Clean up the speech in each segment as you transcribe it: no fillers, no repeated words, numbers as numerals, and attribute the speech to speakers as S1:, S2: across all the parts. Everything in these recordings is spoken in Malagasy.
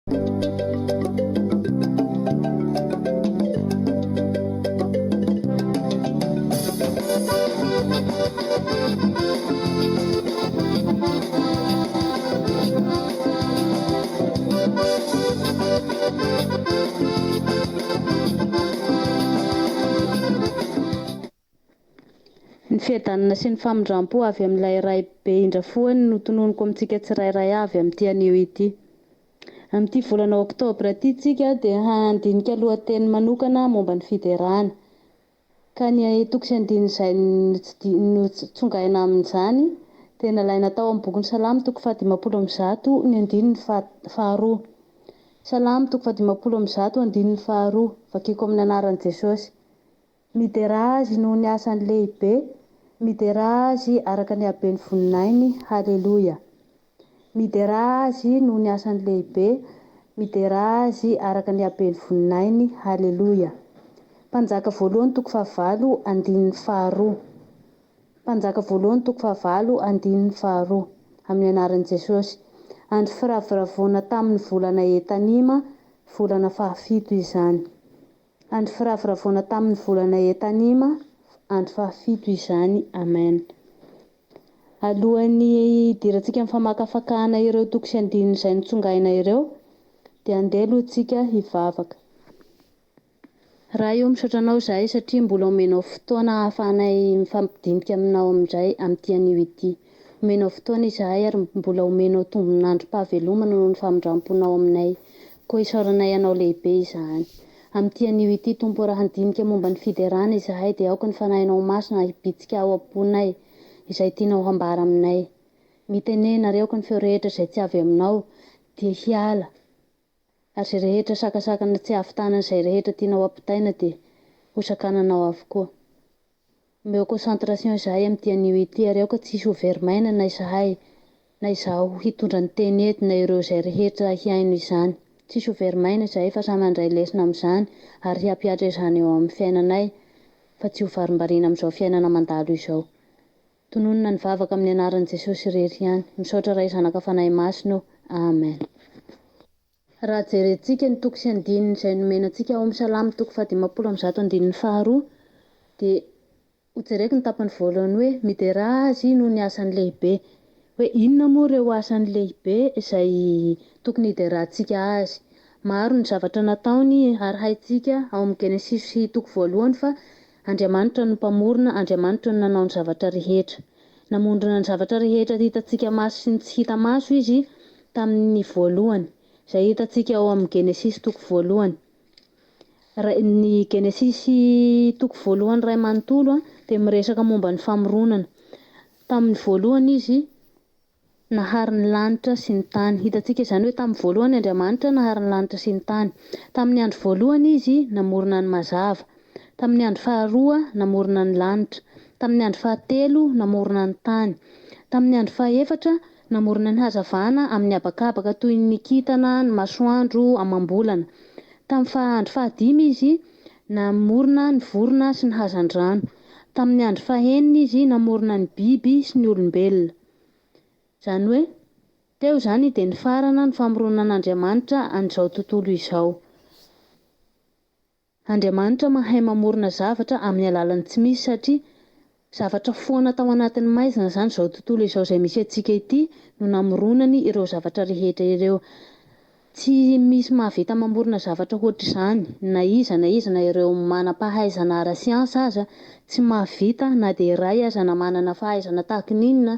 S1: Ny fiadanana sy ny famindram-po avy amin'ilay Ray be indra-foany no tononiko amintsika tsirairay avy amin'ity anio ity. Amin'ity volana oktobra ity tsika dia handinika lohateny manokana momba ny fiderana. Ka ny toko sy andininy izay notsongaina amin'izany dia nalaina tao amin'ny bokin'ny Salamo toko faha-150 ny andininy faharoa. Salamo toko faha-150 andininy faharoa, vakiko amin'ny anaran'i Jesosy. Miderà Azy noho ny asany lehibe, miderà Azy araka ny haben'ny voninahiny, Haleloia. Miderà Azy noho ny asany lehibe, miderà Azy araka ny haben'ny voninahiny, Haleloia. Mpanjaka voalohany toko fahavalo andininy faharoa. Mpanjaka voalohany toko fahavalo andininy faharoa. Amin'ny anaran'i Jesosy. Andro firavoravoana tamin'ny volana Etanima, volana fahafito izany. Andro firavoravoana tamin'ny volana Etanima, andro fahafito izany. Amen. Alohan'ny hidirantsika amin'ny famakafakana ireo toko sy andininy izay notsongaina ireo, dia andeha aloha tsika hivavaka. Ray ô, misaotra Anao izahay satria mbola omenao fotoana ahafahanay mifampidinika Aminao amin'izay amin'ity anio ity. Omenao fotoana izahay ary mbola omenao tombon'androm-pahavelomana noho ny famindram-ponao aminay. Koa isaoranay Anao lehibe izany. Amin'ity anio ity, Tompo, raha handinika momba ny fiderana izahay dia aoka ny Fanahinao Masina hibitsika ao am-ponay izay tianao hambara aminay. Mitenena ary aoka ny feo rehetra izay tsy avy Aminao dia hiala. Ary izay rehetra sakasakana tsy hahavitana an'izay rehetra tianao hampitaina dia ho sakananao avokoa. Omeo concentration izahay amin'ity anio ity ary aoka tsy hisy ho very maina na izahay na izaho hitondra ny teny eto na ireo izay rehetra hihaino izany. Tsy hisy ho very maina izahay fa samy handray lesona amin'izany ary hampihatra izany eo amin'ny fiainanay fa tsy ho varimbariana amin'izao fiainana mandalo izao. Tononina ny vavaka amin'ny anaran'i Jesosy irery ihany. Misaotra Ray Zanaka Fanahy Masina o. Amen. Raha jerentsika ny toko sy andininy izay nomena antsika ao amin'ny Salamo toko faha-50 andininy faharoa dia ho jereko ny tapany voalohany hoe miderà Azy noho ny asany lehibe. Hoe inona moa ireo asany lehibe izay tokony hiderantsika Azy? Maro ny zavatra nataony ary haintsika ao amin'ny Genesisy toko voalohany fa Andriamanitra no Mpamorona, Andriamanitra no nanao ny zavatra rehetra. Namondrona ny zavatra rehetra hitantsika maso sy ny tsy hita maso Izy tamin'ny voalohany, izay hitantsika ao amin'ny Genesisy toko voalohany. Ny Genesisy toko voalohany iray manontolo dia miresaka momba ny famoronana. Tamin'ny voalohany Izy Nahary ny lanitra sy ny tany. Hitantsika izany hoe tamin'ny voalohany Andriamanitra nahary ny lanitra sy ny tany. Tamin'ny andro voalohany Izy namorona ny mazava. Tamin'ny andro faharoa namorona ny lanitra. Tamin'ny andro fahatelo namorona ny tany. Tamin'ny andro fahefatra namorona ny hazavana amin'ny habakabaka toy ny kintana, ny masoandro amam-bolana. Tamin'ny faha andro fahadimy Izy namorona ny vorona sy ny hazandrano. Tamin'ny andro fahenina Izy namorona ny biby sy ny olombelona. Izany hoe, teo izany dia nifarana ny famoronan'Andriamanitra an'izao tontolo izao. Andriamanitra mahay mamorona zavatra amin'ny alalan'ny tsy misy satria zavatra foana tao anatin'ny maizina izany izao tontolo izao izay misy antsika ity no namoronany ireo zavatra rehetra ireo. Tsy misy mahavita mamorona zavatra hoatr'izany na iza na iza na ireo manam-pahaizana ara-siansa aza tsy mahavita na dia iray aza na manana fahaizana tahaky ny inona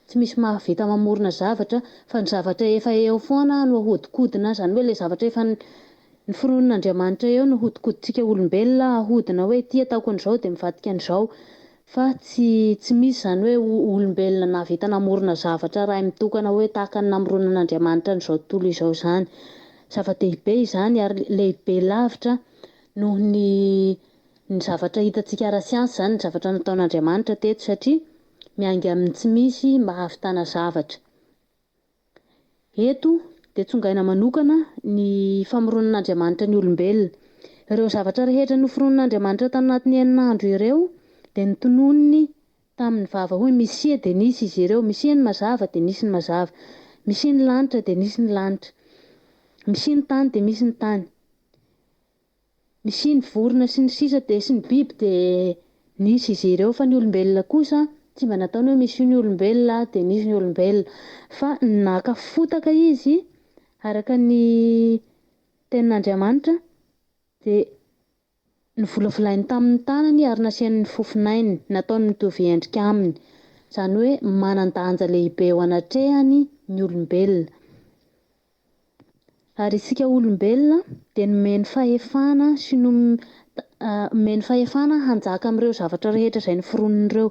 S1: tsy misy mahavita mamorona zavatra fa ny zavatra efa eo foana no ahodikodina izany hoe ilay zavatra efa noforonin'Andriamanitra eo no ahodikodintsika olombelona ahodina hoe ity ataoko an'izao dia mivadika an'izao Fa tsy tsy misy izany hoe olombelona nahavita namorona zavatra iray mitokana hoe tahaka ny namoronan'Andriamanitra an'izao tontolo izao izany. Zava-dehibe izany ary lehibe lavitra noho ny ny zavatra hitantsika ara-siansa izany ny zavatra nataon'Andriamanitra teto satria miainga amin'ny tsy misy mba hahavitana zavatra. Eto dia tsongaina manokana ny famoronan'Andriamanitra ny olombelona. Ireo zavatra rehetra noforonin'Andriamanitra tao anatin'ny enina andro ireo dia notononiny tamin'ny vava hoy Misia dia nisy izy ireo, Misia ny mazava dia nisy ny mazava, Misia ny lanitra dia nisy ny lanitra. Misia ny tany dia misy ny tany. Misia ny vorona sy ny sisa dia sy ny biby dia nisy izy ireo fa ny olombelona kosa tsy mba nataony hoe misia ny olombelona dia nisy ny olombelona fa naka fotaka izy araka ny tenin'Andriamanitra dia novolavolainy tamin'ny tanany ary nasiany ny fofonainy, nataony mitovy endrika aminy. Izany hoe manan-danja lehibe eo anatrehany ny olombelona. Ary isika olombelona dia nomeny fahefana sy nomeny fahefana hanjaka amin'ireo zavatra rehetra izay noforoniny ireo.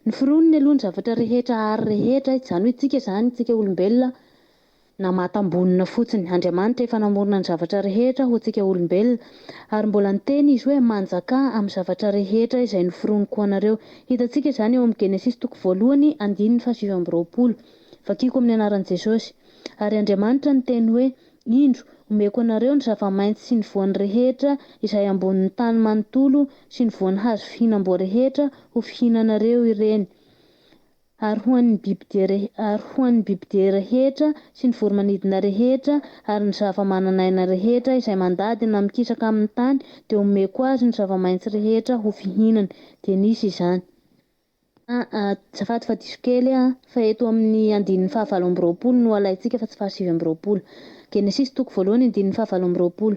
S1: Noforoniny aloha ny zavatra rehetra ary rehetra, izany hoe tsika izany, tsika olombelona namatam-bonona fotsiny. Andriamanitra efa namorona ny zavatra rehetra ho antsika olombelona. Ary mbola niteny izy hoe manjakà amin'ny zavatra rehetra izay noforoniko ho anareo. Hitantsika izany eo amin'ny Genesisy toko voalohany andininy faha-29. Vakiko amin'ny anaran'i Jesosy. Ary Andriamanitra niteny hoe, Indro, omeko anareo ny zava-maitso sy ny voany rehetra izay ambonin'ny tany manontolo sy ny voan'ny hazo fihinam-boa rehetra ho fihinanareo ireny. Ary ho an'ny bibidia ary ho an'ny bibidia rehetra sy ny voro-manidina rehetra ary ny zava-manan'aina rehetra izay mandady na mikisaka amin'ny tany dia omeko azy ny zava-maitso rehetra ho fihinany. Dia nisy izany. Azafady fa diso kely aho fa eto amin'ny andininy faha-28 no alaintsika fa tsy faha-29. Genesisy toko voalohany andininy faha-28.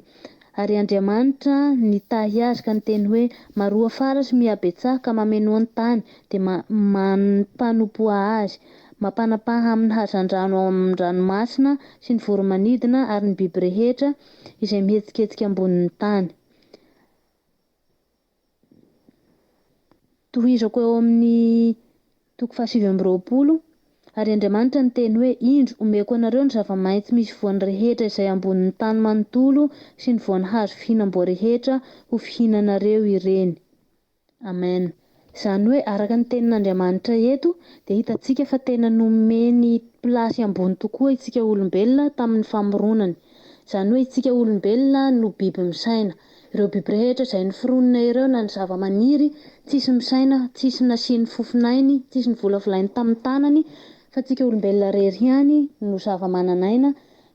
S1: Ary Andriamanitra nitahy azy ka niteny hoe, Maroa fara sy mihabetsaha ka mamenoa ny tany, dia mampanompoa azy. Mampanapaha amin'ny hazandrano ao amin-dranomasina sy ny voro-manidina ary ny biby rehetra izay mihetsiketsika ambonin'ny tany. Tohizako eo amin'ny toko faha-29, Ary Andriamanitra niteny hoe, Indro, omeko anareo ny zava-maitso misy voany rehetra izay ambonin'ny tany manontolo sy ny voan'ny hazo fihinam-boa rehetra ho fihinanareo ireny. Amen. Izany hoe araka ny tenin'Andriamanitra eto dia hitantsika fa tena nomeny plasy ambony tokoa isika olombelona tamin'ny famoronany. Izany hoe isika olombelona no biby misaina. Ireo biby rehetra izay noforonina ireo na ny zava-maniry, tsisy misaina, tsisy nasiany fofonainy, tsisy novolavolainy tamin'ny tanany, fa tsika olombelona irery ihany no zava-manan'aina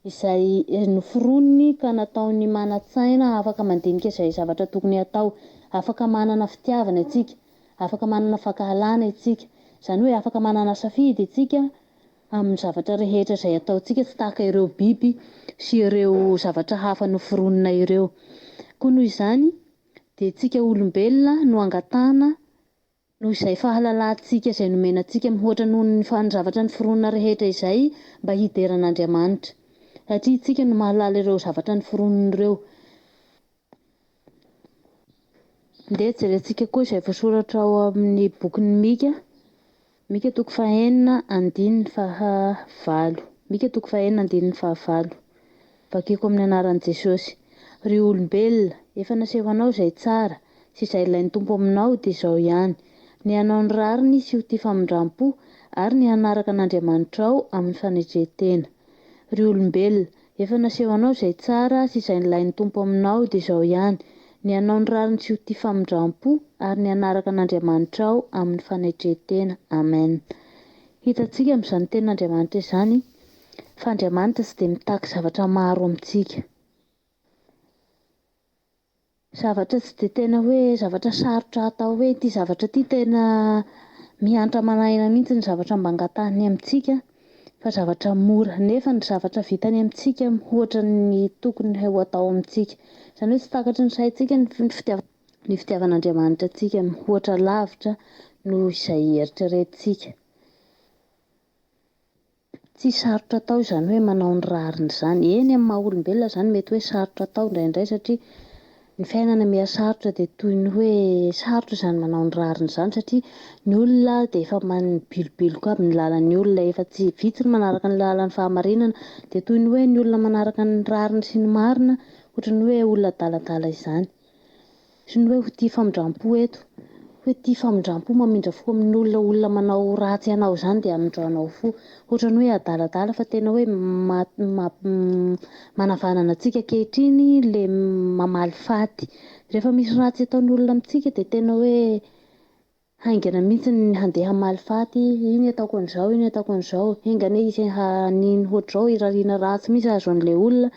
S1: izay noforoniny ka nataony manan-tsaina afaka mandinika izay zavatra tokony hatao. Afaka manana fitiavana isika, afaka manana fankahalana isika, izany hoe afaka manana safidy isika amin'ny zavatra rehetra izay ataontsika tsy tahaka ireo biby sy ireo zavatra hafa noforonina ireo. Koa noho izany dia tsika olombelona no angatahana noho izay fahalalantsika izay nomena antsika mihoatra noho ny zavatra noforonina rehetra izay mba hidera an'Andriamanitra. Satria isika no mahalala ireo zavatra noforonina ireo. Ndeha jerentsika koa izay voasoratra ao amin'ny bokin'i Mika. Mika toko fahenina andininy fahavalo. Mika toko fahenina andininy fahavalo. Vakiko amin'ny anaran'i Jesosy. Ry olombelona, efa naseho anao izay tsara sy izay ilain'ny Tompo aminao dia izao ihany, ny hanao ny rariny sy ho tia famindram-po ary ny hanaraka an'Andriamanitrao amin'ny fanetren-tena. Ry olombelona, efa naseho anao izay tsara sy izay nilain'ny Tompo aminao dia izao ihany, ny hanao ny rariny sy ho tia famindram-po ary ny hanaraka an'Andriamanitrao amin'ny fanetren-tena. Amen. Hitantsika amin'izany tenin'Andriamanitra izany fa Andriamanitra tsy dia mitaky zavatra maro amintsika. Zavatra tsy dia tena hoe zavatra sarotra atao hoe ity zavatra ity tena mihantra aman'aina mihitsy ny zavatra mba angatahiny amintsika fa zavatra mora nefa ny zavatra vitany amintsika mihoatra ny tokony ho atao amintsika. Izany hoe tsy takatry ny saintsika ny fitiavana ny fitiavan'Andriamanitra antsika mihoatra lavitra noho izay eritreretintsika. Tsy sarotra atao izany hoe manao ny rariny izany. Eny, amin'ny maha olombelona izany mety hoe sarotra atao indraindray satria ny fiainana miha sarotra dia toy ny hoe sarotra izany manao ny rariny izany satria ny olona dia efa mibilobiloka aby ny lalan'ny olona, efa tsy vitsy ny manaraka ny lalan'ny fahamarinana dia toy ny hoe ny olona manaraka ny rariny sy ny marina ohatry ny hoe olona adaladala izany. Sy ny hoe ho tia famindrampo eto. Hoe tia famindrampo, mamindra fo amin'olona, olona manao ratsy anao izany dia amindranao fo. Ohatran'ny hoe adaladala fa tena hoe manavanana antsika ankehitriny le mamaly faty. Rehefa misy ratsy ataon'olona amintsika dia tena hoe Haingana mihitsy ny handeha hamaly faty, iny ataoko an'izao, iny ataoko an'izao, enga anie hisy hanino hoatr'izao, irariana ratsy mihitsy hahazo an'ilay olona.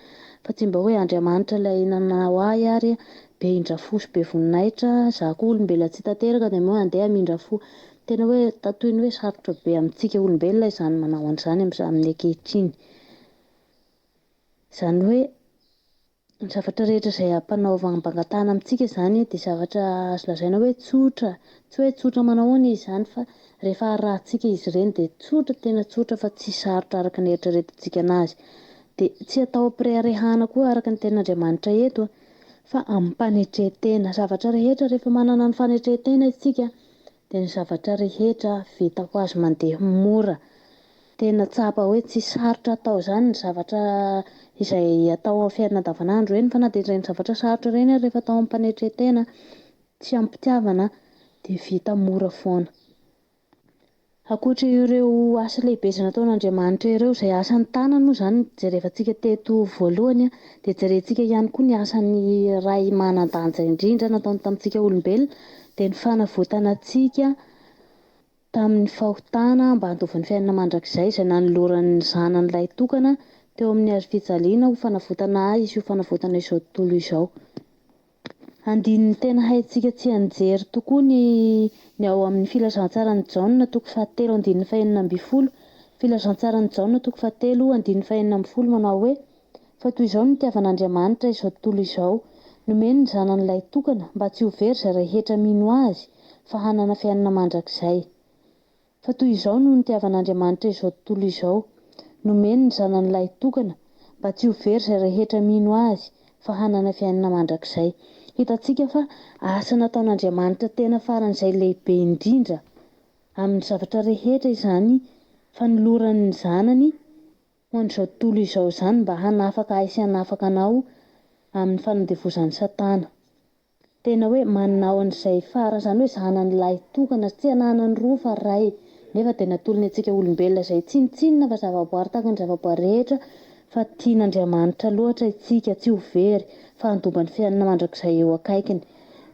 S1: Fa tsy mba hoe Andriamanitra ilay nanao ahy ary be indra fo sy be voninahitra, za koa olombelona tsy tanteraka dia moa andeha hamindra fo. Tena hoe toy ny hoe sarotra be amintsika olombelona izany manao an'izany amin'ny ankehitriny. Izany hoe ny zavatra rehetra izay ampanaovam-bangatahana amintsika izany dia zavatra azo lazaina hoe tsotra. Tsy hoe tsotra manao ahoana izy izany fa rehefa arahantsika izy ireny dia tsotra, tena tsotra fa tsy sarotra araka ny eritreretintsika anazy. Dia tsy atao am-pireharehana koa araka ny tenin'Andriamanitra eto fa amim-panetren-tena. Zavatra rehetra rehefa manana ny fanetren-tena isika dia ny zavatra rehetra vita ho azy mandeha mora. Tena tsapa hoe tsy sarotra atao izany ny zavatra izay atao amin'ny fiainana andavanandro, eny fa na dia ireny zavatra sarotra ireny ary rehefa atao amim-panetren-tena sy amim-pitiavana dia vita mora foana. Ankoatra ireo asa lehibe izay nataon'Andriamanitra ireo, izay asan'ny tanany moa izany no jerevantsika teto voalohany, dia jerentsika ihany koa ny asan'ny Ray manan-danja indrindra nataony tamintsika olombelona, dia ny fanavotana antsika tamin'ny fahotana mba handova ny fiainana mandrakizay izay nanolorany ny Zanany lahitokana teo amin'ny hazofijaliana ho fanavotana ahy sy ho fanavotana izao tontolo izao. Andininy tena haintsika tsianjery tokoa ny ny ao amin'ny Filazantsaran'i Jaona toko fahatelo andininy fahenina ambin'ny folo. Filazantsaran'i Jaona toko fahatelo andininy fahenina ambin'ny folo manao hoe: Fa toy izao no nitiavan'Andriamanitra izao tontolo izao, nomeny ny Zanany lahitokana mba tsy ho very izay rehetra mino Azy fa hanana fiainana mandrakizay. Fa toy izao no nitiavan'Andriamanitra izao tontolo izao, nomeny ny Zanany lahitokana mba tsy ho very izay rehetra mino Azy fa hanana fiainana mandrakizay. Hitantsika fa asa nataon'Andriamanitra tena faran'izay lehibe indrindra amin'ny zavatra rehetra izany fanolorany ny Zanany ho an'izao tontolo izao izany mba hanafaka ahy sy hanafaka anao amin'ny fanandevozan'i Satana. Tena hoe manao an'izay fara, izany hoe zanany lahitokana, tsy ananany roa fa ray, nefa dia natolony antsika olombelona izay tsinontsinona fa zavaboary tahaka ny zavaboary rehetra, fa tian'Andriamanitra loatra isika tsy ho very fa handomba ny fiainana mandrakizay eo akaikiny.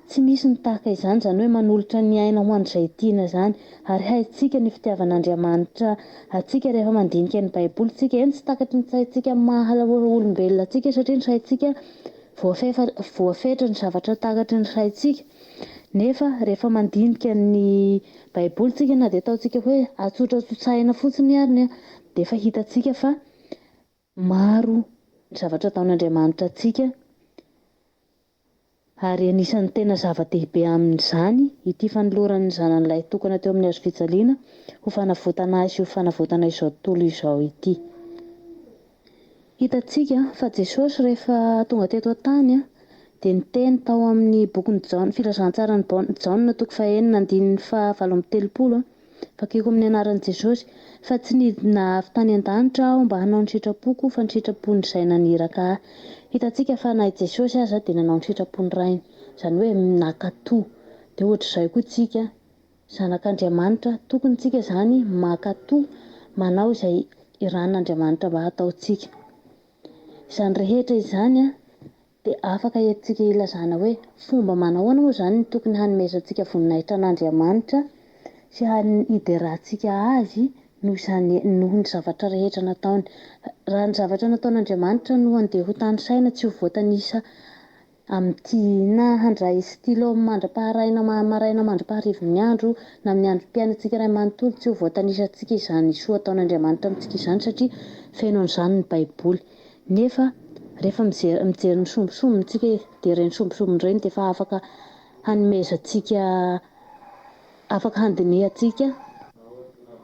S1: Tsy misy ny tahaka izany, izany hoe manolotra ny aina ho an'izay tiana izany. Ary haintsika ny fitiavan'Andriamanitra antsika rehefa mandinika ny Baiboly isika. Eny, tsy takatry ny saintsika maha olombelona antsika satria ny saintsika voafefa, voafetra ny zavatra takatry ny saintsika. Nefa rehefa mandinika ny Baiboly isika na dia ataontsika hoe atsotratsotsahina fotsiny ary dia efa hitantsika fa maro ny zavatra ataon'Andriamanitra antsika. Ary anisan'ny tena zava-dehibe amin'izany ity fanolorany ny Zanany lahitokana teo amin'ny hazofijaliana ho fanavotana ahy sy ho fanavotana izao tontolo izao ity. Hitantsika fa Jesosy rehefa tonga teto an-tany dia niteny tao amin'ny bokin'i Jaona, Filazantsaran'i Jaona toko fahenina andininy faha 38, Vakiko amin'ny anaran'i Jesosy, fa tsy nidina avy tany an-danitra aho mba hanao ny sitrapoko fa ny sitrapon'izay naniraka ahy. Hitantsika fa na i Jesosy aza dia nanao ny sitrapon'ny Rainy, izany hoe nankatò. Dia ohatr'izay koa tsika, zanak'Andriamanitra, tokony tsika izany mankatò, manao izay irahan'Andriamanitra mba hataontsika. Izany rehetra izany dia afaka entintsika ilazana hoe fomba manahoana moa izany no tokony hanomezantsika voninahitra an'Andriamanitra sy hiderantsika Azy noho izany, noho ny zavatra rehetra nataony. Raha ny zavatra nataon'Andriamanitra no andeha ho tanisaina tsy ho voatanisa amin'ity na handray stylo mandra-paharaina maraina mandra-paharivon'ny andro na amin'ny androm-piainantsika iray manontolo, tsy ho voatanisantsika izany soa ataon'Andriamanitra amintsika izany satria feno an'izany ny Baiboly. Nefa rehefa mijery ny sombintsombiny tsika dia ireny sombintsombiny ireny dia efa afaka hanomezantsika, afaka handinihantsika,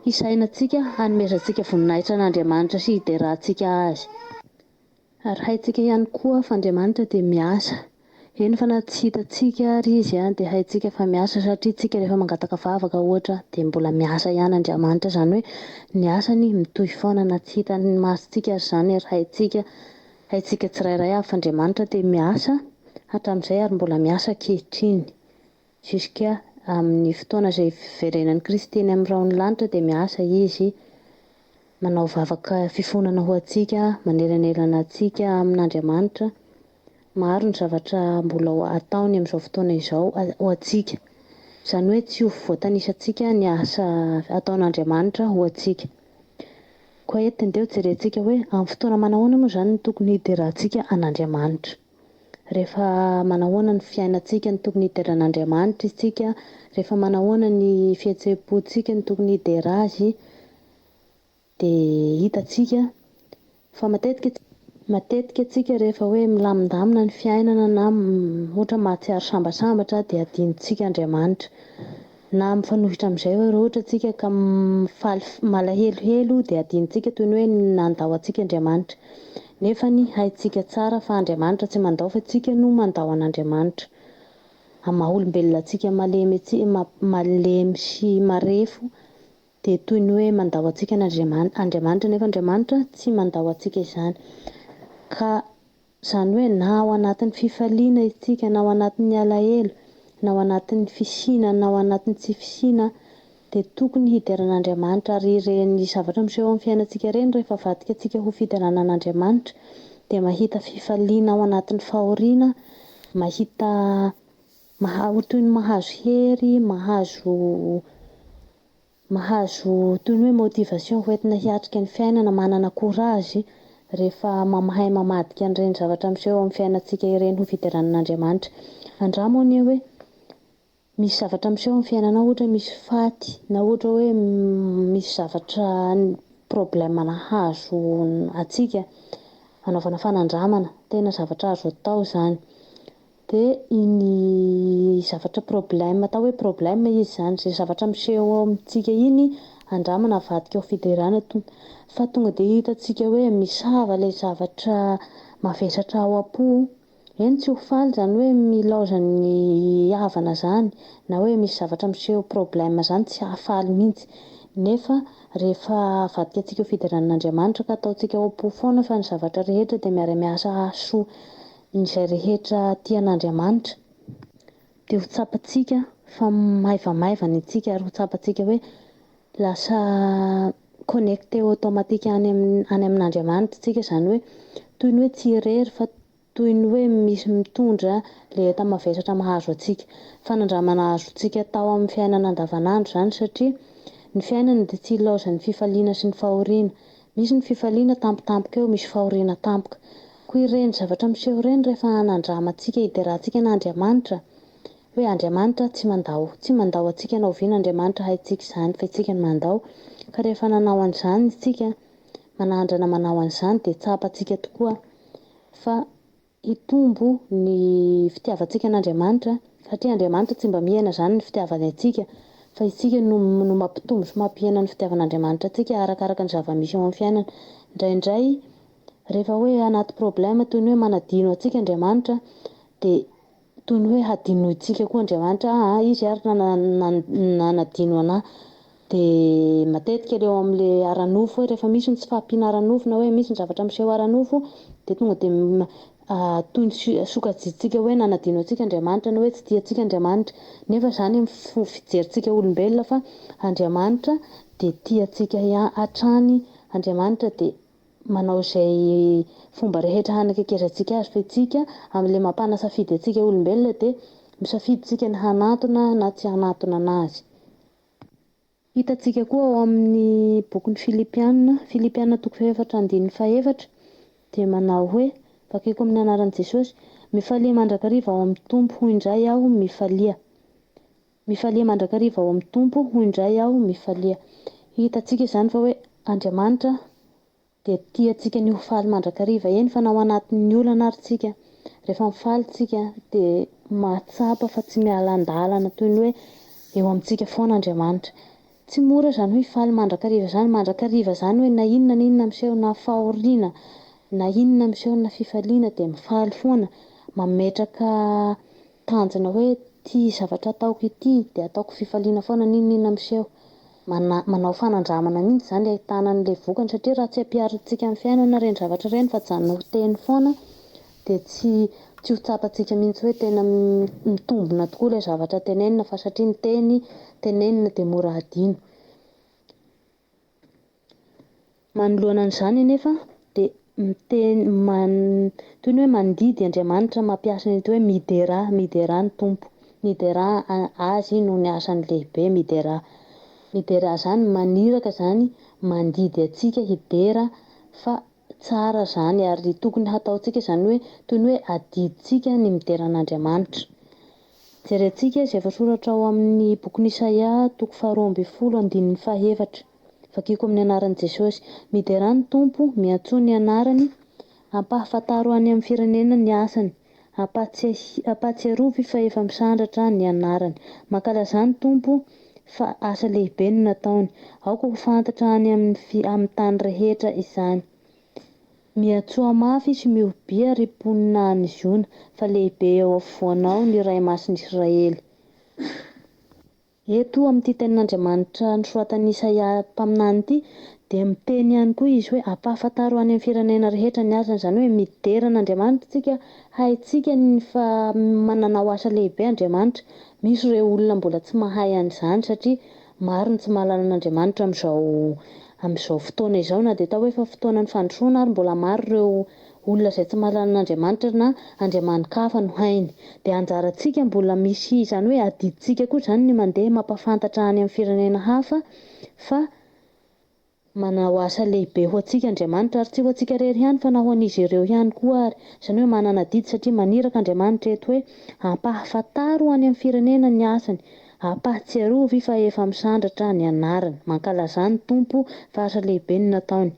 S1: hisainantsika, hanomezantsika voninahitra an'Andriamanitra sy hiderantsika Azy. Ary haintsika ihany koa fa Andriamanitra dia miasa. Eny fa na tsy hitantsika ary Izy dia haintsika fa miasa satria tsika rehefa mangataka vavaka ohatra dia mbola miasa ihany Andriamanitra, izany hoe ny asany mitohy foana na tsy hitan'ny masontsika ary izany ary haintsika, haintsika tsirairay avy fa Andriamanitra dia miasa hatramin'izay ary mbola miasa ankehitriny jusqu'à amin'ny fotoana izay hiverenan'i Kristy eny amin'ny rahon'ny lanitra dia miasa Izy. Manao vavaka fifonana ho antsika, manelanelana antsika amin'Andriamanitra. Maro ny zavatra mbola ataony amin'izao fotoana izao ho antsika. Izany hoe tsy ho voatanisantsika ny asa ataon'Andriamanitra ho antsika. Koa eto dia ndeha hojerentsika hoe amin'ny fotoana manahoana moa izany no tokony hiderantsika an'Andriamanitra. Rehefa manahoana ny fiainantsika no tokony hidera an'Andriamanitra isika, rehefa manahoana ny fihetseham-pontsika no tokony hidera Azy, dia hitantsika fa matetika matetika tsika rehefa hoe milamindamina ny fiainana na ohatra mahatsiaro sambasambatra dia adinontsika Andriamanitra. Na mifanohitra amin'izay hoe raha ohatra tsika ka mifaly malahelohelo dia adinontsika toy ny hoe nandao antsika Andriamanitra. Nefa ny haintsika tsara fa Andriamanitra tsy mandao fa tsika no mandao an'Andriamanitra. Amin'ny maha olombelona antsika malemy malemy sy marefo dia toy ny hoe mandao antsika Andriamanitra nefa Andriamanitra tsy mandao antsika izany. Ka izany hoe na ao anatin'ny fifaliana isika, na ao anatin'ny alahelo, na ao anatin'ny fisiana, na ao anatin'ny tsy fisiana, dia tokony hidera an'Andriamanitra. Ary ireny zavatra miseho amin'ny fiainantsika ireny rehefa avadika antsika ho fiderana an'Andriamanitra dia mahita fifaliana ao anatin'ny fahoriana, mahita toy ny mahazo hery, mahazo mahazo toy ny hoe motivation hoentina hiatrika ny fiainana, manana courage rehefa mahay mamadika an'ireny zavatra miseho amin'ny fiainantsika ireny ho fiderana an'Andriamanitra. Andramo anie hoe misy zavatra miseho amin'ny fiainanao, ohatra misy faty na ohatra hoe misy zavatra problème nahazo antsika, anaovana fanandramana, tena zavatra azo atao izany. Dia iny zavatra problème, atao hoe problème izy izany, izay zavatra miseho ao amintsika iny andramana avadika ho fiderana fa tonga dia hitantsika hoe misava ilay zavatra mavesatra ao am-po. Eny tsy ho faly izany hoe milaozan'ny havana izany na hoe misy zavatra miseho problème izany tsy hahafaly mihitsy. Nefa rehefa avadika antsika ho fiderana an'Andriamanitra ka ataontsika ao am-po foana fa ny zavatra rehetra dia miara-miasa hahasoa izay rehetra tian'Andriamanitra, dia ho tsapantsika fa maivamaivana isika ary ho tsapantsika hoe lasa connecté automatique any any amin'Andriamanitra isika, izany hoe toy ny hoe tsy irery fa toy ny hoe misy mitondra ilay enta-mavesatra mahazo antsika. Fanandramana azontsika atao amin'ny fiainana andavanandro izany satria ny fiainana dia tsy ilaozan'ny fifaliana sy ny fahoriana. Misy ny fifaliana tampotampoka eo, misy fahoriana tampoka. Koa ireny zavatra miseho ireny rehefa anandramantsika hiderantsika an'Andriamanitra, hoe Andriamanitra tsy mandao, tsy mandao antsika na oviana Andriamanitra, haintsika izany fa isika no mandao. Ka rehefa nanao an'izany isika, manandrana manao an'izany dia tsapantsika tokoa fa hitombo ny fitiavantsika an'Andriamanitra, satria Andriamanitra tsy mba mihena izany ny fitiavany antsika, fa isika no no mampitombo sy mampihena ny fitiavan'Andriamanitra antsika arakaraka ny zava-misy eo amin'ny fiainana. Indraindray rehefa hoe anaty problème toy ny hoe manadino antsika Andriamanitra dia toy ny hoe hadinointsika koa Andriamanitra, aa izy ary nanadino anahy. Dia matetika ilay eo amin'ilay ara-nofo hoe rehefa misy ny tsy fahampiana ara-nofo na hoe misy ny zavatra miseho ara-nofo dia tonga dia toy ny sokajintsika hoe nanadino antsika Andriamanitra na hoe tsy tia antsika Andriamanitra. Nefa izany amin'ny fijerintsika olombelona fa Andriamanitra dia tia antsika hatrany, Andriamanitra dia manao izay fomba rehetra hanakekezantsika azy fa isika amin'ilay mampanasafidy antsika olombelona dia misafidy isika ny hanantona na tsy hanantona an'azy. Hitantsika koa ao amin'ny bokin'ny Filipiana, Filipiana toko fahefatra andininy fahefatra, dia manao hoe, vakiko amin'ny anaran'i Jesosy, Mifalia mandrakariva ao amin'ny Tompo, hoy indray aho, mifalia. Mifalia mandrakariva ao amin'ny Tompo, hoy indray aho, mifalia. Hitantsika izany fa hoe Andriamanitra dia tiantsika ny ho faly mandrakariva, eny fa na ao anatin'ny olana ary tsika, rehefa mifaly tsika dia mahatsapa fa tsy miala an-dalana toy ny hoe eo amintsika foana Andriamanitra. Tsy mora izany hoe hifaly mandrakariva izany, mandrakariva izany hoe na inona na inona miseho na fahoriana na inona miseho na fifaliana dia mifaly foana, mametraka tanjona hoe ity zavatra ataoko ity dia ataoko fifaliana foana n'inona n'inona miseho. Manao fanandramana mihitsy izany ahitana an'ilay vokany satria raha tsy ampiharintsika amin'ny fiainana ireny zavatra ireny fa ajanona ho teny foana dia tsy tsy ho tsapantsika mihitsy hoe tena mitombina tokoa ilay zavatra tenenina fa satria ny teny tenenina dia mora hadino. Manoloana an'izany anefa dia miteny toy ny hoe mandidy Andriamanitra mampiasa ny hoe miderà, miderà ny Tompo, miderà Azy noho ny asany lehibe, miderà. Miderà izany, maniraka izany mandidy antsika hidera fa tsara izany ary tokony hataontsika izany hoe toy ny hoe adidintsika ny midera an'Andriamanitra. Jerentsika izay voasoratra ao amin'ny bokin'Isaia toko faha-12 andininy faha-4. Vakiko amin'ny anaran'i Jesosy. Miderà ny Tompo, miantsoa ny anarany, ampahafantaro any amin'ny firenena ny asany, ampahatsiarovy fa efa misandratra ny anarany. Mankalazà ny Tompo fa asa lehibe no nataony. Aoka ho fantatra any amin'ny tany rehetra izany. Miantsoa mafy sy mihobia ry mponina any Ziona, fa lehibe eo afovoanao ny Ray Masin'Israely. Eto amin'ity tenin'Andriamanitra nosoratan'i Isaia mpaminany ity dia miteny ihany koa izy hoe ampahafantaro any amin'ny firenena rehetra ny asany, izany hoe midera an'Andriamanitra isika, haintsika ny fa nanao asa lehibe Andriamanitra, misy ireo olona mbola tsy mahay an'izany satria maro ny tsy mahalala an'Andriamanitra amin'izao amin'izao fotoana izao na dia atao hoe efa fotoanan'ny fandrosoana ary mbola maro ireo olona izay tsy mahalala an'Andriamanitra na andriamani-kafa no hainy. Dia anjarantsika mbola misy izany hoe adidintsika koa izany ny mandeha mampahafantatra any amin'ny firenena hafa fa manao asa lehibe ho antsika Andriamanitra ary tsy ho antsika irery ihany fa na ho an'izy ireo ihany koa ary. Izany hoe manana adidy satria maniraka Andriamanitra eto hoe ampahafantaro any amin'ny firenena ny asany, ampahatsiarovy fa efa misandratra ny anarany, mankalazà ny Tompo fa asa lehibe no nataony.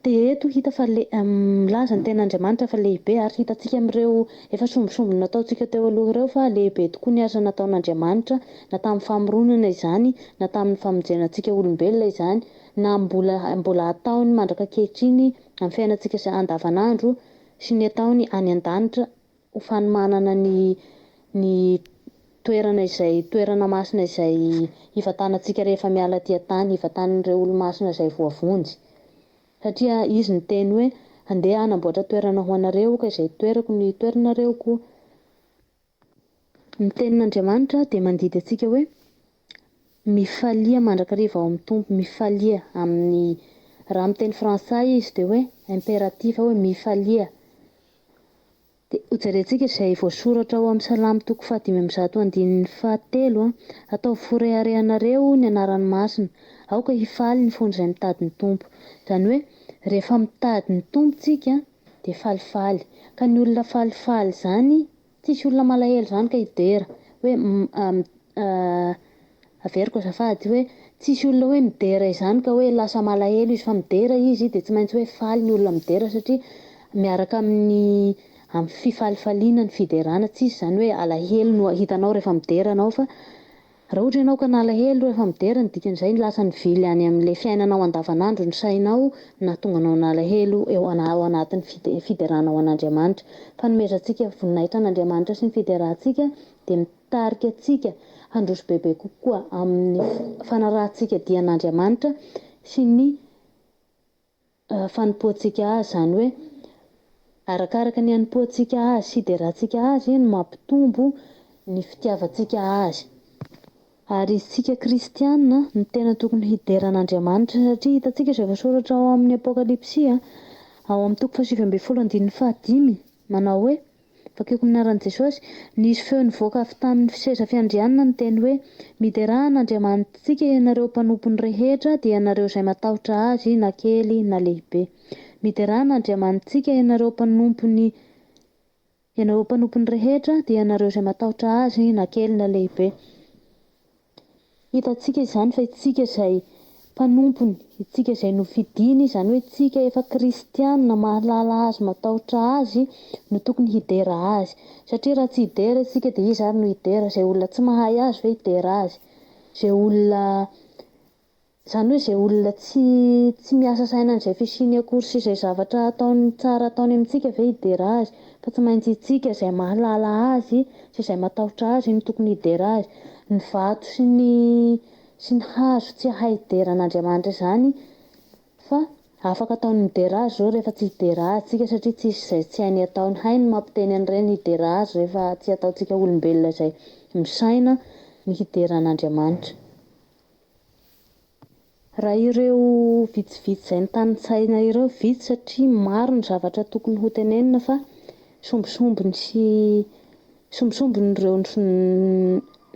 S1: Dia eto hita fa le, milaza ny tenin'Andriamanitra fa lehibe ary hitantsika amin'ireo efa sombinsombiny nataontsika teo aloha ireo fa lehibe tokoa ny asa nataon'Andriamanitra na tamin'ny famoronana izany na tamin'ny famonjena antsika olombelona izany na mbola mbola ataony mandrak'ankehitriny amin'ny fiainantsika andavanandro sy ny ataony any an-danitra ho fanomanana ny ny toerana izay toerana masina izay hivantanantsika rehefa miala aty an-tany, hivantan'ireo olo-masina izay voavonjy. Satria Izy niteny hoe, Handeha hanamboatra toerana ho anareo aho ka izay toerako no hitoeranareo koa. Ny tenin'Andriamanitra dia mandidy antsika hoe, Mifalia mandrakariva ao amin'ny Tompo, mifalia amin'ny, raha amin'ny teny frantsay izy dia hoe impératif hoe mifalia. Dia hojerentsika izay voasoratra ao amin'ny Salamo toko fahadimy ambizato andininy fahatelo, Ataovy ho reharehanareo ny anarany masina, aoka hifaly ny fon'izay mitady ny Tompo. Izany hoe, rehefa mitady ny Tompo tsika dia falifaly. Ka ny olona falifaly izany, tsisy olona malahelo izany ka hidera. Hoe averiko azafady, hoe tsisy olona hoe midera izany ka hoe lasa malahelo izy fa midera izy dia tsy maintsy hoe faly ny olona midera satria miaraka amin'ny amin'ny fifalifaliana ny fiderana. Tsisy izany hoe alahelo no hitanao rehefa midera anao fa raha ohatra ianao ka nalahelo rehefa midera ny dikan'izay lasa nivily any amin'ilay fiainanao andavanandro ny sainao nahatonga anao nalahelo eo ao anatin'ny fideranao an'Andriamanitra. Fanomezantsika voninahitra an'Andriamanitra sy ny fiderantsika dia mitarika antsika handroso bebe kokoa amin'ny fanarahantsika dia an'Andriamanitra sy ny fanompoantsika Azy. Izany hoe arakaraka ny hanompoantsika Azy sy hiderantsika Azy no mampitombo ny fitiavantsika Azy. Ary isika kristiana no tena tokony hidera an'Andriamanitra satria hitantsika izay voasoratra ao amin'ny Apokalypsy ao amin'ny toko fahasivy ambin'ny folo andininy fahadimy manao hoe, Vakiko amin'ny anaran'i Jesosy, nisy feo nivoaka avy tamin'ny seza fiandrianana niteny hoe, Miderà an'Andriamanitsika ianareo mpanompony rehetra, dia ianareo izay matahotra Azy na kely na lehibe. Miderà an'Andriamanitsika ianareo mpanompony ianareo mpanompony rehetra, dia ianareo izay matahotra Azy na kely na lehibe. Hitantsika izany fa isika izay mpanompony, isika izay nofidiny, izany hoe isika efa kristiana mahalala Azy, matahotra Azy no tokony hidera Azy. Satria raha tsy hidera isika dia iza ary no hidera? Izay olona tsy mahay Azy ve hidera Azy? Izay olona, izany hoe izay olona tsy tsy miasa saina an'izay fisiany akory sy izay zavatra ataony tsara ataony amintsika ve hidera Azy? Fa tsy maintsy isika izay mahalala Azy sy izay matahotra Azy no tokony hidera Azy. Ny vato sy ny sy ny hazo tsy hahay hidera an'Andriamanitra izany fa afaka ataony midera Azy izao rehefa tsy hidera Azy tsika satria tsisy izay tsy hainy ataony. Hainy ny mampiteny an'ireny hidera Azy rehefa tsy ataontsika olombelona izay misaina ny hidera an'Andriamanitra. Raha ireo vitsivitsy izay notanisaina ireo, vitsy satria maro ny zavatra tokony hotenenina fa sombisombiny sy sombisombiny ireo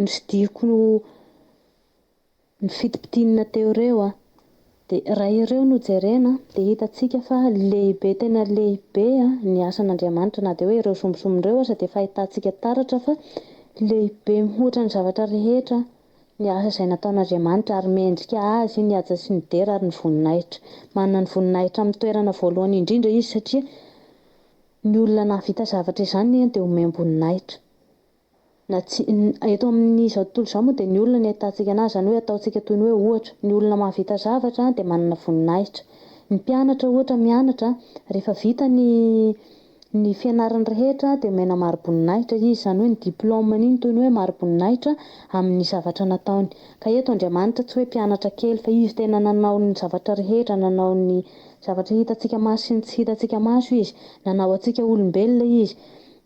S1: nosidihiko nofintipitinina teo ireo. Dia raha ireo no jerena dia hitantsika fa lehibe tena lehibe ny asan'Andriamanitra na dia hoe ireo sombintsombiny ireo aza dia efa ahitantsika taratra fa lehibe mihoatra ny zavatra rehetra ny asa izay nataon'Andriamanitra ary mendrika azy ny haja sy ny dera ary ny voninahitra. Manana ny voninahitra amin'ny toerana voalohany indrindra izy satria ny olona nahavita zavatra izany dia omem-boninahitra. Na tsy, eto amin'izao tontolo izao moa dia ny olona no ahitantsika anazy, izany hoe ataontsika toy ny hoe ohatra, ny olona mahavita zavatra dia manana voninahitra. Ny mpianatra ohatra mianatra, rehefa vita ny ny fianarany rehetra dia omena mari-boninahitra izy, izany hoe ny diplôme-ny iny toy ny hoe mari-boninahitra amin'ny zavatra nataony. Ka eto Andriamanitra tsy hoe mpianatra kely fa Izy tena nanao ny zavatra rehetra, nanao ny zavatra hitantsika maso sy ny tsy hitantsika maso Izy, nanao antsika olombelona Izy.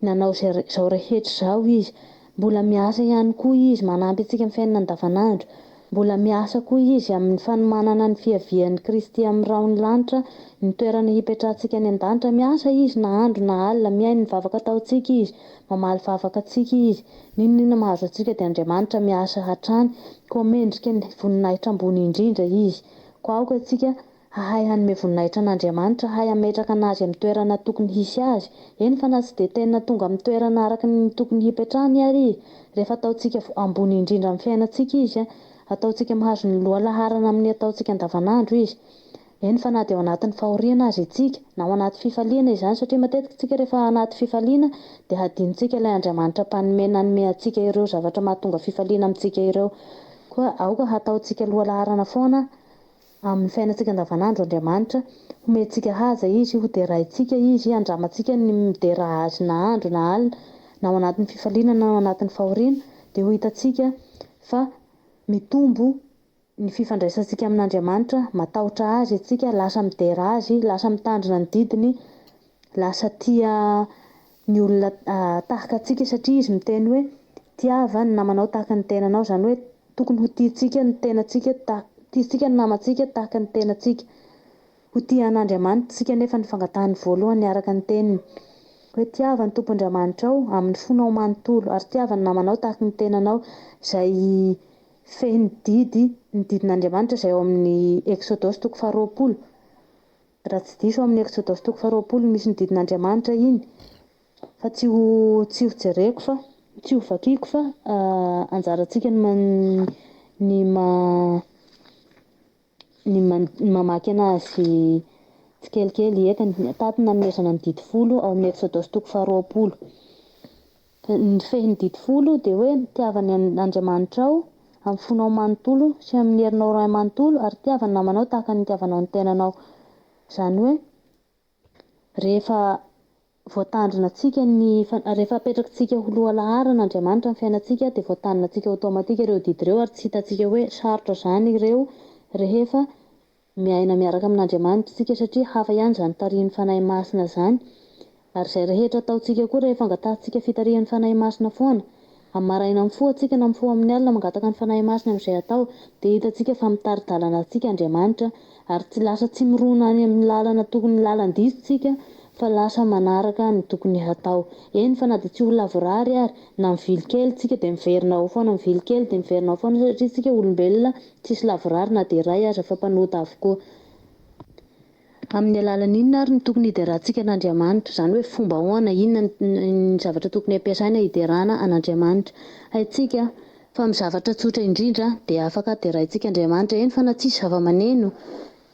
S1: Nanao izao rehetra izao Izy. Mbola miasa ihany koa Izy, manampy antsika amin'ny fiainana andavanandro. Mbola miasa koa Izy amin'ny fanomanana ny fiavian'i Kristy amin'ny rahon'ny lanitra, ny toerana hipetrahantsika any an-danitra. Miasa Izy na andro na alina, mihaino ny vavaka ataontsika Izy, mamaly vavaka antsika Izy. N'inon'inona mahazo antsika dia Andriamanitra miasa hatrany, koa mendrika ny voninahitra ambony indrindra Izy. Koa aoka isika Hahay hanome voninahitra an'Andriamanitra, hahay hametraka an'Azy amin'ny toerana tokony hisy Azy, eny fa na tsy dia tena tonga amin'ny toerana araka ny tokony hipetrahany ary Izy, rehefa ataontsika ambony indrindra amin'ny fiainantsika Izy, ataontsika mahazo ny lohalaharana amin'ny ataontsika andavanandro Izy, eny fa na dia ao anatin'ny fahoriana aza isika, na ao anaty fifaliana izany, satria matetika isika rehefa anaty fifaliana dia hadinontsika ilay Andriamanitra mpanome nanome antsika ireo zavatra mahatonga fifaliana amintsika ireo. Koa aoka hataontsika lohalaharana foana Amin'ny fiainantsika andavanandro Andriamanitra, homentsika haja Izy, hoderaintsika Izy, andramantsika ny midera Azy na andro na alina, na ao anatin'ny fifaliana na ao anatin'ny fahoriana, dia ho hitantsika fa mitombo ny fifandraisantsika amin'Andriamanitra, matahotra Azy isika, lasa midera Azy, lasa mitandrina ny didiny, lasa tia ny olona tahaka antsika satria Izy miteny hoe, tiava ny namanao tahaka ny tenanao, izany hoe tokony ho tiantsika ny tenantsika tiantsika ny namantsika tahaka ny tenantsika. Ho tia an'Andriamanitra isika nefa ny fangatahany voalohany araka ny teniny hoe tiava ny Tompo Andriamanitrao amin'ny fonao manontolo ary tiava ny namanao tahaka ny tenanao izay fehiny didy ny didin'Andriamanitra izay ao amin'ny Eksodosy toko faharoapolo Raha tsy diso ao amin'ny Eksodosy toko faharoapolo misy ny didin'Andriamanitra iny fa tsy ho tsy ho jereko fa tsy ho vakiako fa anjarantsika ny man ny ma ny man ny mamaky anazy tsikelikely eka tato ny nanomezana ny didy folo ao amin'ny Eksodosy toko faharoapolo. Ny fehin'ny didy folo dia hoe mitiava ny Andriamanitrao amin'ny fonao manontolo sy amin'ny herinao iray manontolo ary tiava ny namanao tahaka ny nitiavanao ny tenanao. Izany hoe rehefa voatandrina antsika ny rehefa apetrakitsika ho lohalaharana Andriamanitra amin'ny fiainantsika dia voatandrina antsika automatique ireo didy ireo ary tsy hitantsika hoe sarotra izany ireo rehefa Miaina miaraka amin'Andriamanitra isika satria hafa ihany izany tarihin'ny Fanahy Masina izany. Ary izay rehetra ataontsika koa rehefa angatahantsika fitarihan'ny Fanahy Masina foana, amin'ny maraina mifoha tsika na mifoha amin'ny alina mangataka ny Fanahy Masina amin'izay atao, dia hitantsika fa mitari-dalana antsika Andriamanitra ary tsy lasa tsy mirona any amin'ny lalana tokony lalan-diso tsika fa lasa manaraka ny tokony hatao. Eny fa na dia tsy ho lavorary ary, na mivily kely tsika dia miverina ao foana, mivily kely dia miverina ao foana satria tsika olombelona Tsisy lavorary na dia iray aza fa mpanota avokoa. Amin'ny alalan'ny inona ary no tokony hiderantsika an'Andriamanitra? Izany hoe fomba ahoana, inona ny zavatra tokony hampiasaina hiderana an'Andriamanitra? Haintsika fa amin'ny zavatra tsotra indrindra dia afaka deraintsika Andriamanitra, eny fa na tsisy zava-maneno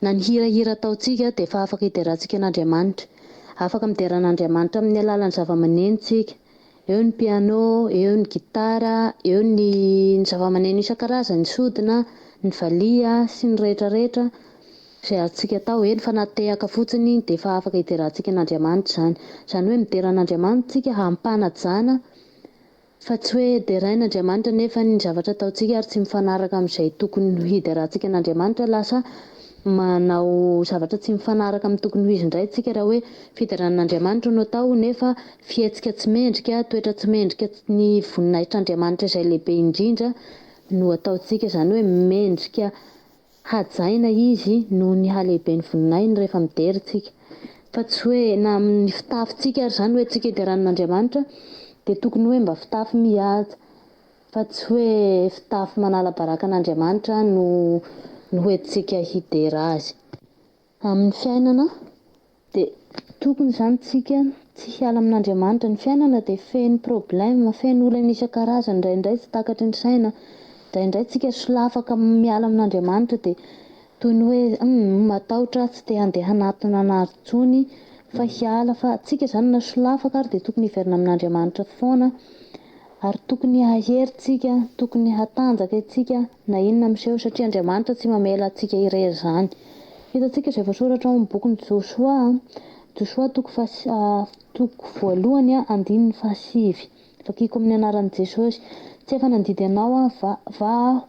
S1: na ny hirahira ataontsika dia efa afaka hiderantsika an'Andriamanitra. Afaka midera an'Andriamanitra amin'ny alalan'ny zava-maneno tsika. Eo ny piano, eo ny gitara, eo ny ny zavamaneno isan-karazany, ny sodina, ny valiha sy ny rehetra rehetra izay azontsika atao. Eny fa na tehaka fotsiny dia efa afaka hiderantsika an'Andriamanitra izany. Izany hoe midera an'Andriamanitra isika amim-panajana fa tsy hoe deraina Andriamanitra nefa ny zavatra ataontsika ary tsy mifanaraka amin'izay tokony hiderantsika an'Andriamanitra lasa manao zavatra tsy mifanaraka amin'ny tokony ho izy indray isika raha hoe fiderana an'Andriamanitra no atao nefa Fihetsika tsy mendrika, toetra tsy mendrika ny voninahitr'Andriamanitra izay lehibe indrindra no ataontsika, izany hoe mendrika hajaina Izy noho ny halehiben'ny voninahiny rehefa midera isika. Fa tsy hoe na amin'ny fitafintsika ary izany hoe tsika hideran'Andriamanitra dia tokony hoe mba fitafy mihaja fa tsy hoe fitafy manala baraka an'Andriamanitra no. no hoentintsika hidera Azy. Amin'ny fiainana dia tokony izany tsika tsy hiala amin'Andriamanitra. Ny fiainana dia feno problème, feno olana isan-karazany, indraindray tsy takatry ny saina, indraindray tsika solafaka miala amin'Andriamanitra dia toy ny hoe hum matahotra aho tsy te handeha hanatona an'Azy intsony fa hiala fa tsika izany na solafaka ary dia tokony hiverina amin'Andriamanitra foana ary tokony hahery tsika, tokony hatanjaka isika na inona miseho satria Andriamanitra tsy mamela antsika irery izany. Hitantsika izay voasoratra ao amin'ny bokin'i Josoa, Josoa toko faha toko voalohany andininy fahasivy. Vakiko amin'ny anaran'i Jesosy. Tsy efa nandidy anao aho va va aho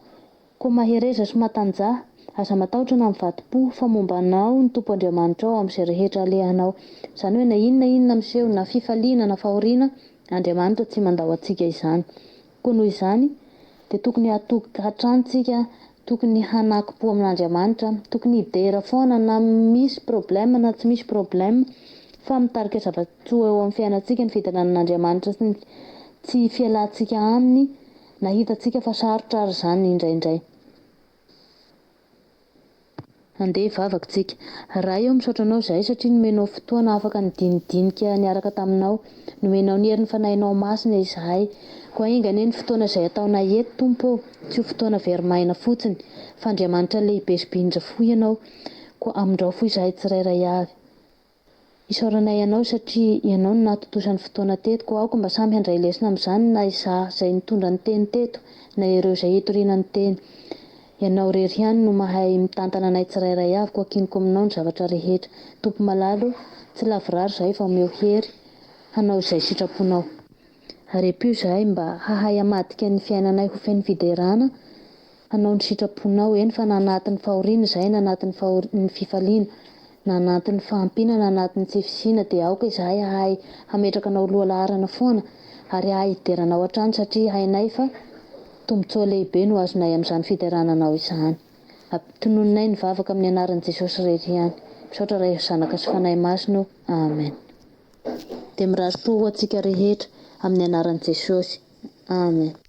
S1: Koa mahereza sy matanjaha, aza matahotra na mivadi-po, fa momba anao ny Tompo Andriamanitrao amin'izay rehetra alehanao. Izany hoe na inona inona miseho, na fifaliana na fahoriana, Andriamanitra tsy mandao antsika izany. Koa noho izany, dia tokony hatoky hatrany tsika, tokony hanakim-po amin'Andriamanitra, tokony hidera foana na misy problème na tsy misy problème, fa mitarika zava-tsoa eo amin'ny fiainantsika ny fiderana an'Andriamanitra sy ny tsy fialantsika Aminy, Na hitantsika fa sarotra ary izany indraindray. Andeha hivavaka tsika. Ray ô misaotra anao izahay satria nomenao fotoana afaka nidinidinika niaraka taminao. Nomenao ny herin'ny fanahinao masina izahay. Koa enga anie ny fotoana izay ataonay eto Tompo ô tsy ho fotoana very maina fotsiny fa Andriamanitra lehibe sy bindra fo ianao. Koa amindrao fo izahay tsirairay avy. Isaoranay Anao satria Ianao no nahatontosa ny fotoana teto, koa aoka mba samy handray lesona amin'izany na izaho izay nitondra ny teny teto na ireo izay hitoriana ny teny. Ianao irery ihany no mahay mitantana anay tsirairay avy, koa ankiniko aminao ny zavatra rehetra. Tompo malala o, tsy lavorary izahay fa omeo hery hanao izay sitraponao. Ary ampio izahay mba hahay hamadika ny fiainanay ho feno fiderana, hanao ny sitraponao, eny fa na anatin'ny fahoriana izahay na anatin'ny ny fifaliana, na anatin'ny fahampiana na anatin'ny tsy fisiana dia aoka izahay hahay hametraka anao ho lohalaharana foana ary hahay hidera anao hatrany satria hainay fa tombotsoa lehibe no azonay amin'izany fiderana anao izany. Ampitononinay ny vavaka amin'ny anaran'i Jesosy irery ihany. Misaotra Ray Zanaka sy Fanahy Masina o. Amen. Dia mirary soa ho antsika rehetra amin'ny anaran'i Jesosy. Amen.